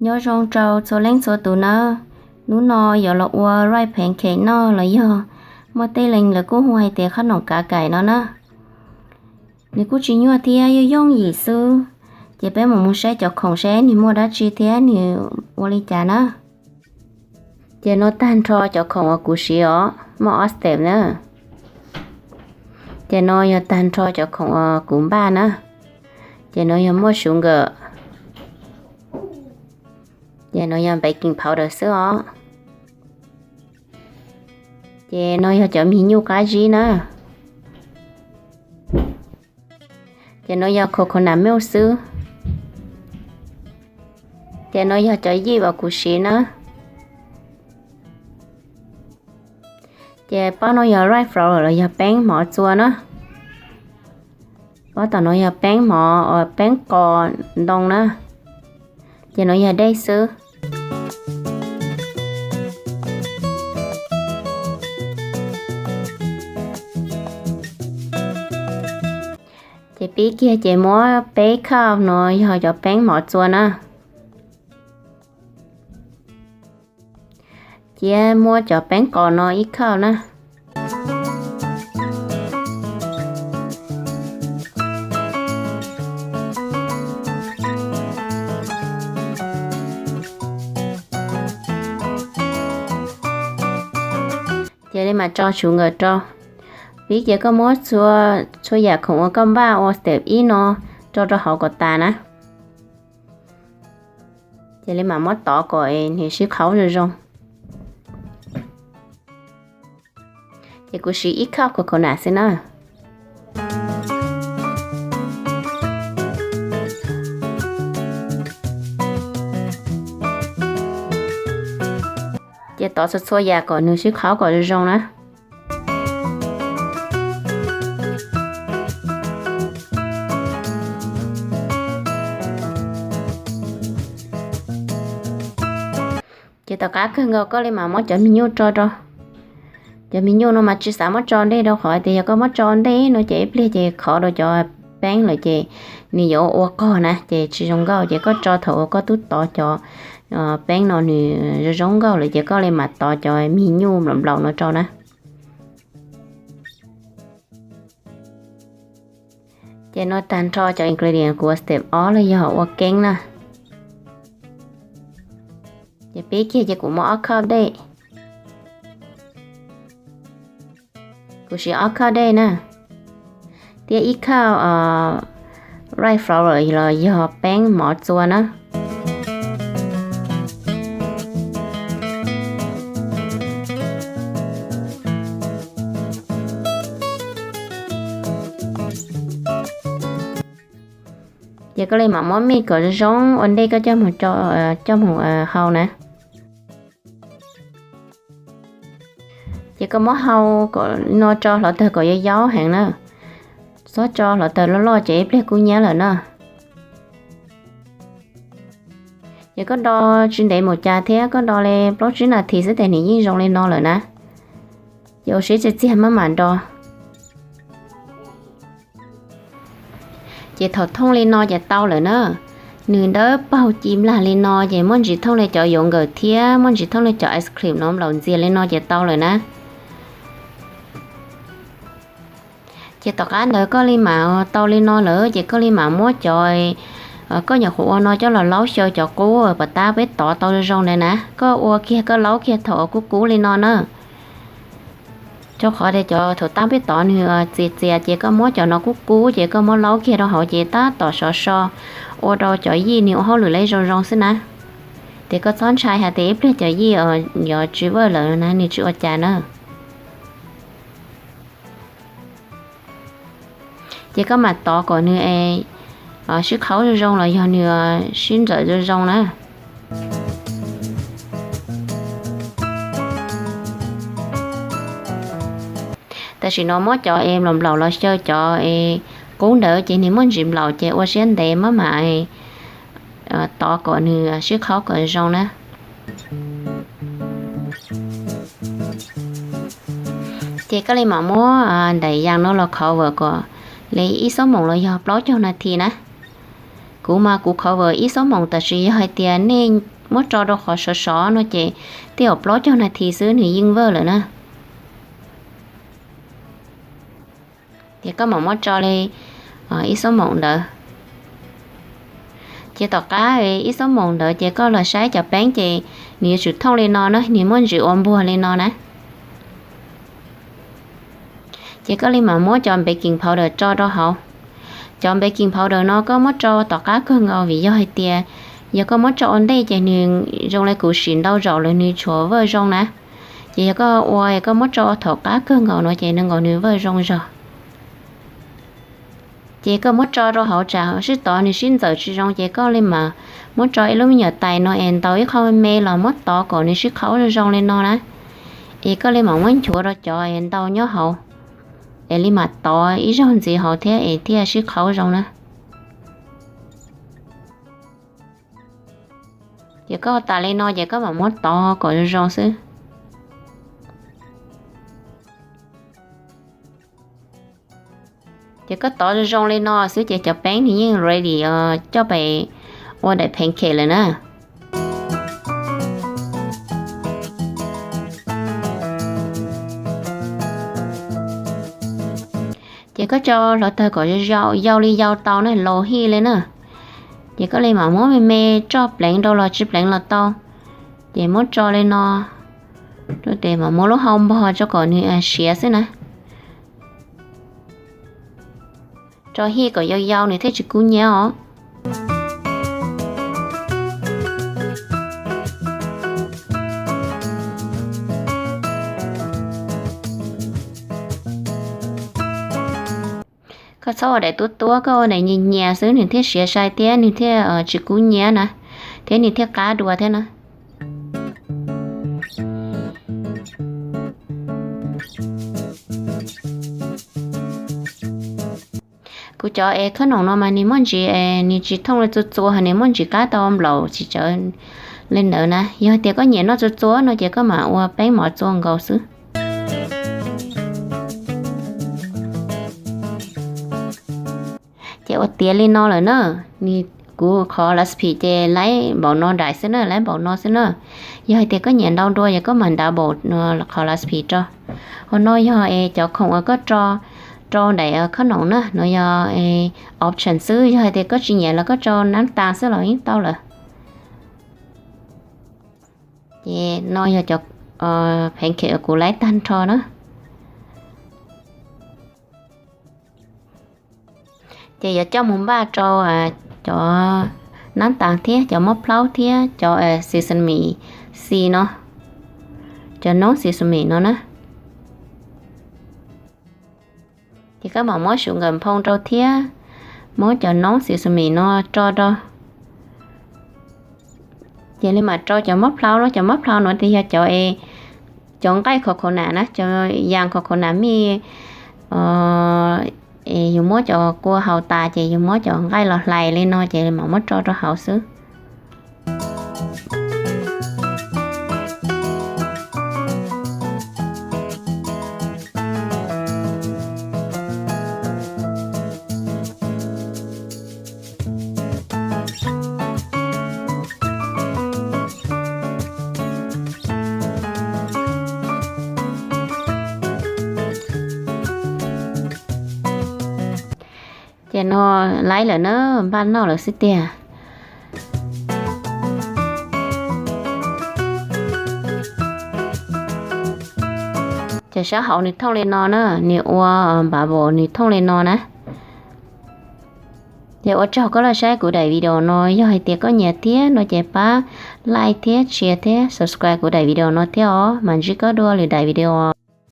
Nyob zoo rau txhua leej txhua tus nawb. Hnub no yuav los ua rice pancake noj los yog muaj tej leej lawv kuj hu hais tias qhob noom kav kaim no na. Nws kuj tsis nyuaj thiab, yooj yooj yim xwb. Ces peb mus mus saib cov khoom seb nws muaj dab tsi thiab nws ua li cas na. Ces no tag nrho cov khoom uas kuv siv os, muaj ob step na. Ces no yog tag nrho cov khoom uas kuv npaj na. Ces no yog muaj sugar, ces no yog baking powder xwb os. Ces no yog cov mis nyuj qab zib na. Ces no yog coconut milk xwb. Ces no yog cov yij uas kuv siv na. Ces pob no yog rice flour los yog peeb mov txua na. Pob tom no yog peeb mov, peeb qos ntoo na. Ces no yog dej xwb. Ces pib kiag ces muab peb cup no yog cov peeb mov txua na. Cia muab cov peeb qos no ib cup na. Cia li mam tso sugar rau. Pib cia koj muab txhua yam khoom uas koj npaj ua step ib no tso rau hauv kom tas na. Cia li mam muab tov kom nws sib qhaub zoo zoo. Ces kuv siv ib cup coconut xwb na. Ces tov txhua txhua yam kom nws sib qhaub kom zoo zoo na. Ces tom qab kawg nkaus koj li mam muab cov mis nyuj tso rau. Cov mis nyuj no mas tsis xav muab tso ntej rau qhov tias yog koj muab tso ntej no ces ib pliag ces khov rau cov peeb lawm ces nws yuav ua qog na ces tsis zoo nkauj. Ces koj tso thaum uas koj twb tov cov peeb no nws zoo zoo nkauj lawm ces koj li mam tov cov mis nyuj nplaum nplaum no rau na. Ces no tag nrho cov ingredient kuv ua step ob los yog ua keeb na. Ces pib kiag ces kuv muab ob cup dej. Kuv siv ob cup dej na, thiab ib cup rice flour los yog peeb mov txua na. Ces koj li mam muab mij kom zoo zoo ua ntej koj coj mus hau na. Ces koj muab hau kom no tso hluav taws kom yau yau heev na. Txhob tso hluav taws loj loj ces ib pliag kub hnyiab lawm na. Ces koj do tsis ntev mus cas thiab, koj do li plaub tsib nas this xwb ces nws yeej zoo li no lawm na. Ces ua siab txias txias maj mam do. Ces thaum thooj li no ces tau lawm na. Nws dawb paug ci nplag li no ces muaj ntsis thooj li cov yogurt thiab muaj ntsis thooj li cov ice cream no nplaum ntxias li no ces tau lawm na. Ces tom qab ntawd koj li mam tau li no lawm ces koj li mam muab cov koj nyuam qhuav ua no coj los laub xyaw cov qub uas puas tab peb tov tau zoo zoo ntawd na, koj ua kiag koj laub kiag thaum uas kub kub li no na. Rau qhov tias cov thaum tab peb tov nws txias txias ces koj muab cov no kub kub ces koj muab laub kiag rau hauv ces tab tom sov so, ua rau cov yij nws ua hauj lwm li zoo zoo xwb na. Ces koj txhob ntshai hais tias ib pliag cov yij yuav tsis vaj lawm na, nws tsis ua cas na. Ces koj mam tov kom nws sib qhaub zoo zoo los yog nws sib ntxawm zoo zoo na. Tam sim no muab cov es nplaum nplaum los xyaw cov es qub ntawd ces nws muaj ntsis nplaum ces ua siab ntev maj mam tov kom nws sib qhaub kom zoo na. Ces koj li mam muab ntaim yas no los cover kom li ib xuab moos los yog plaub caug nas this na. Kuv mas kuv cover ib xuab moos, tab sis yog hais tias nej muab tso rau qhov sov sov no ces tej zaum plaub caug nas this xwb nws yeej vawj lawm na. Ces koj mam muab tso li ib xuab moos ntawd. Ces tom qab ib xuab moos ntawd ces koj los saib cov peeb ces nws yuav tsum thooj li no na, nws muaj ntsis ua npuag li no na. Ces koj li mam muab cov baking powder tso rau hauv. Cov baking powder no koj muab tso tom qab kawg nkaus vim yog hais tias yog koj muab tso ua ntej ces nws zoo li kuv sim ntau zaus lawm nws tshuav vawj zoo na. Ces yog koj ua koj muab tso thaum qab kawg nkaus no ces nws nkaus nws vawj zoo zog. Ces koj muab tso rau hauv, tsam sib tov nws sib ntxawm tsis zoo ces koj li mas muab tso ib lub me nyuam tais no es ntaus ib qho me me los muab tov kom nws sib qhaub zoo zoo li no na. Es koj li mam muab nchuav rau cov es ntau nyob hauv, es li mam tov ib zaug ntxiv hauv thiab es thiaj sib qhaub zoo na. Ces koj tas li no ces koj mam muab tov kom zoo zoo xwb. Ces koj tov zoo zoo li no xwb ces cov peeb nws yeej ready coj pem ua daim pancake lawm na. Ces koj tso hluav taws kom yau li yau tau na, laus hij li na. Ces koj li mam muab me me tso pleev rau los tsis pleev los tau. Ces muab tso li no, mam muab lub hau npog tso kom nws siav xwb na. Tso hij kom yau yau nws thiaj tsis kub nyiab os. Koj txhob ua daim tuab tuab, koj ua daim nyias nyias xwb nws thiaj siav sai thiab nws thiaj tsis kub nyiab na, thiab nws thiaj qab dua thiab na. Kuv cov es khab noom no mas nws muaj ntsis, nws tsis thooj li txua txua, nws muaj ntsis qab tau nplaum tsis tsawv li ntawd na. Yog tias koj nyiam noj txua txua no ces koj mam ua peeb mov txua nkaus xwb. Ces ua tiav li no lawm na, kuv qhov recipe ces laib npaum no daim xwb na, laib npaum no xwb na. Yog hais tias koj nyiam ntau dua ces koj mam ntav npaum qhov recipe rau. Hauv no yog es cov khoom uas koj rau daim khab noom na, no yog option xwb, yog hais tias koj tsis nyiam los koj rau nab tas xwb los yeej tau lawm. Ces no yog cov pancake uas kuv laib tag nrho na. Ces yuav coj mus npaj rau cov nab tas thiab cov mob plhaub thiab cov sesame seed no, cov noob sesame no na. Ces koj mam muab sugar nphoo rau thiab muab cov noob sesame no rau rau. Ces li mam rau cov mob plhaub no, cov mob plhaub no ces yog cov es cov nqaij coconut na, cov yam coconut mij, es yus muab cov kua haus tas ces yus muab cov nqaij los hlais li no ces mam muab rau rau hauv xwb. Ces no laib lawm na, npaj noj lawm xwb tiag. Ces sab hauv nws thooj li no na, nws ua npav vos nws thooj li no na. Ces ua tsaug koj los saib kuv daim video no, yog hais tias koj nyiam thiab no ces pab like thiab share thiab subscribe kuv daim video no thiab os, mam ntsib koj dua lwm daim video.